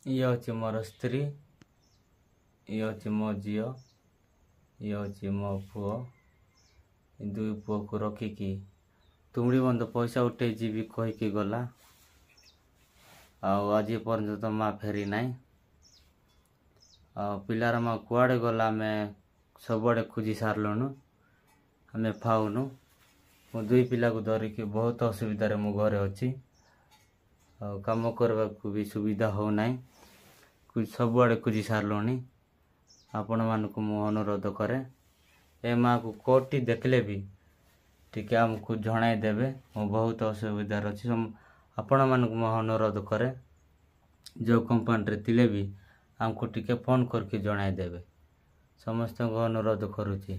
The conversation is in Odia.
ଇଏ ଅଛି ମୋର ସ୍ତ୍ରୀ, ଇଏ ଅଛି ମୋ ଝିଅ, ଇଏ ଅଛି ମୋ ପୁଅ। ଏ ଦୁଇ ପୁଅକୁ ରଖିକି ତୁମୁଡ଼ିବନ୍ଧ ପଇସା ଉଠେଇ ଯିବି କହିକି ଗଲା, ଆଉ ଆଜି ପର୍ଯ୍ୟନ୍ତ ମା ଫେରି ନାହିଁ। ଆଉ ପିଲାର ମା କୁଆଡ଼େ ଗଲା, ଆମେ ସବୁଆଡ଼େ ଖୋଜି ସାରିଲୁଣୁ, ଆମେ ପାଉନୁ। ମୁଁ ଦୁଇ ପିଲାକୁ ଧରିକି ବହୁତ ଅସୁବିଧାରେ ମୁଁ ଘରେ ଅଛି, ଆଉ କାମ କରିବାକୁ ବି ସୁବିଧା ହେଉନାହିଁ। ସବୁଆଡ଼େ ଖୋଜି ସାରିଲୁଣି। ଆପଣମାନଙ୍କୁ ମୁଁ ଅନୁରୋଧ କରେ, ଏ ମାଆକୁ କେଉଁଠି ଦେଖିଲେ ବି ଟିକେ ଆମକୁ ଜଣାଇ ଦେବେ। ମୁଁ ବହୁତ ଅସୁବିଧାରେ ଅଛି। ଆପଣମାନଙ୍କୁ ମୁଁ ଅନୁରୋଧ କରେ, ଯେଉଁ କମ୍ପାନୀରେ ଥିଲେ ବି ଆମକୁ ଟିକେ ଫୋନ୍ କରିକି ଜଣାଇ ଦେବେ। ସମସ୍ତଙ୍କୁ ଅନୁରୋଧ କରୁଛି।